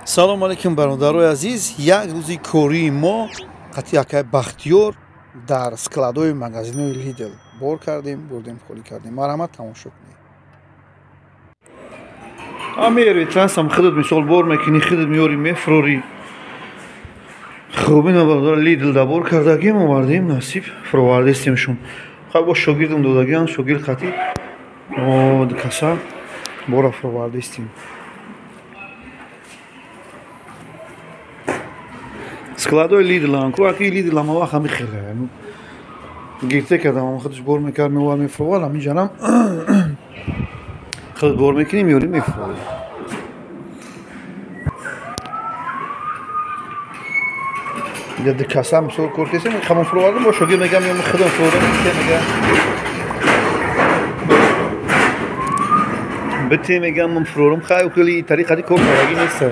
Салом алейкум, бародарои азиз. Як рӯзи кории мо қатъи акай Бахтиёр дар складои магазинои Лидл бор кардем, бурдем, холӣ кардем. Марҳамат, тамошо кунед. Амери трансам худат мисол бор мекунӣ, худат меёрӣ, мефурорӣ. Хуб, ина бародар, Лидл да бор кардагим, овардем, насиб фуровардестемшон. Хай, бо шогирдам додагиам, шогирд қатъи каса бора фуровардестем. Складои Лидлам ку, аки Лидл ама вақт ҳами хеле гирте кардам, худаш бор мекард, меовард, мефуровард. Ҳамин ҷанам худат бор мекунӣ, меёрӣ, мефурорӣ. Ду каса мисол кор кесем, хамон фуровардам, бо шогирд мегам, ё худам фурорам, мегам бите, мегам ман фурорам. Хай, хеле тариқади кор кардагӣ нест.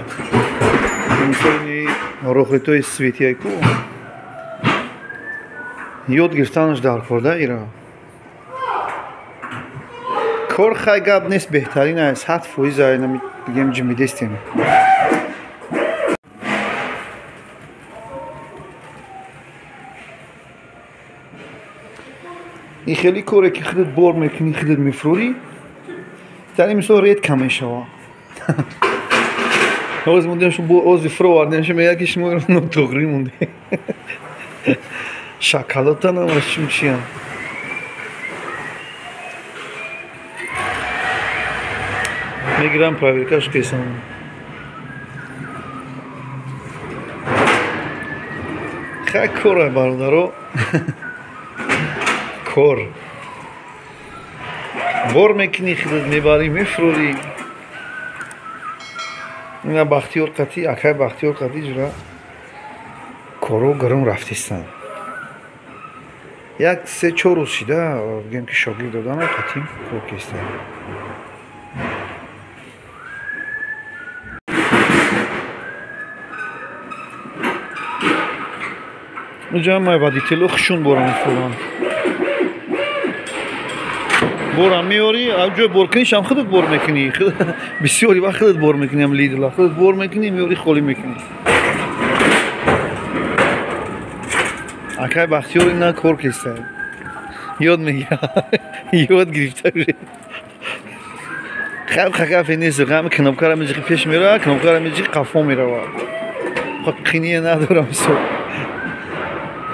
Мисоли рохлитои светияку ёд гирифтанаш дар кор да ира кор. Хай, гап нест, беҳтарин ай, 100% ай, бигем, ҷимидестем. Ин хеле коре ки худат бор мекунӣ, худат мефурорӣ, дар ин мисол редко мешава. Оз мондем, шу ози фуровардем, шу мега ки шумо нотуғрӣ монде. Шоколада намаш чим чиям. Мегирам, проверкаш кесам. Хай, кора, бародаро. Кор. Бор мекунӣ, худат мебарӣ, мефурорӣ. Ина Бахтиёр қатӣ, акай Бахтиёр қатӣ ҷура коро гарон рафтистанд. Як се чор рӯз шида, бигем ки шогирд додану қатӣ кор кестанд. Инҷа май водитело хушун бора мефуранд. Борам меёрӣ, ҷои боркунишам худат бор мекунӣ. Бисёри вақт худат бор мекунӣ, ам Лидла. Худат бор мекунӣ, меёрӣ, холӣ мекунӣ. Акай Бахтиёр ина кор кеста. Ёд мегира. Ёд гирифта уже. Хаб хагафе нест, ғам кнопкара меҷиқи пеш мерава, кнопкара меҷиқи қафо мерава. Хоб, қиния надорам мисол.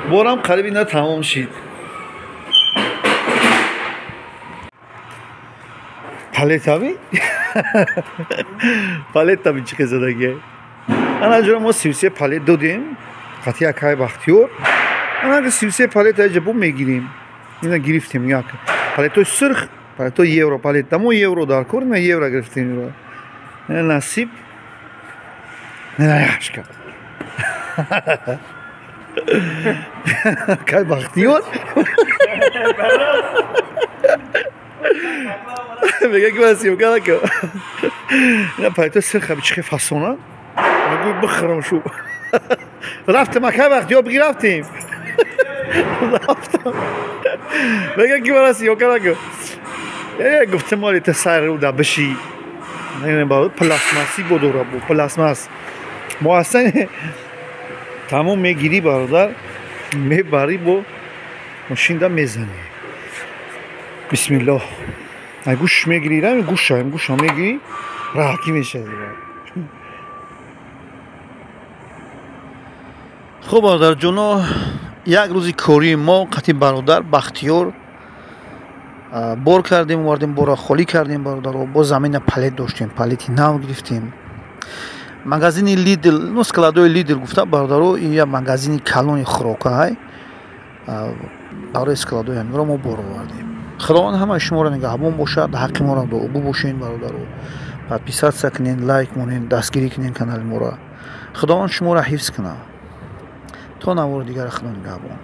Борам қариб ина тамом шид. Палетави? Палетави чӣ задагия? Ана ҷура мо 33 палет додем, қатъи акай Бахтиёр. Ана ки 33 палет аҷа бо мегирем. Ина гирифтем як. Палетои сурх, палетои евро, палет. Дамо евро дар кор, ина евро гирифтем. Ина насиб. Ина яшка. Акай Бахтиёр? Мега ки ман съёмка накунам. Ина палето сирха бичихе фасона. Мегӯй бихӯрам шу. Рафтем, акай Бахтиёр, биги рафтем. Рафтам. Мега ки ман съёмка накунам. Э, гуфтем моли та сайр да биши. Пластмасси бодора бу, пластмасс. Мо аслан тамом мегирӣ, бародар, мебарӣ, бо мошинда мезанӣ. Бисмиллоҳ. Ай гӯш мегирӣ, рами гӯша, гӯша мегирӣ, раҳакӣ мешавӣ. Хуб, бародарҷоно, як рӯзи кории мо қатъи бародар Бахтиёр бор кардем, овардем, бора холӣ кардем, бародаро. Бо замина палет доштем, палети нав гирифтем. Магазини Лидл, ну складои Лидл гуфта, бародаро, ин як магазини калони хӯрокаҳай. Барои складои ҳаминро мо бор овардем. Худованд ҳамаи шуморо нигаҳбон бошад, ҳаққи моро дуогӯ бошед, бародаро. Подписаться кунед, лайк монед, дастгирӣ кунед канали моро. Худованд шуморо ҳифз кунад. То навори дигар, Худо нигаҳбон.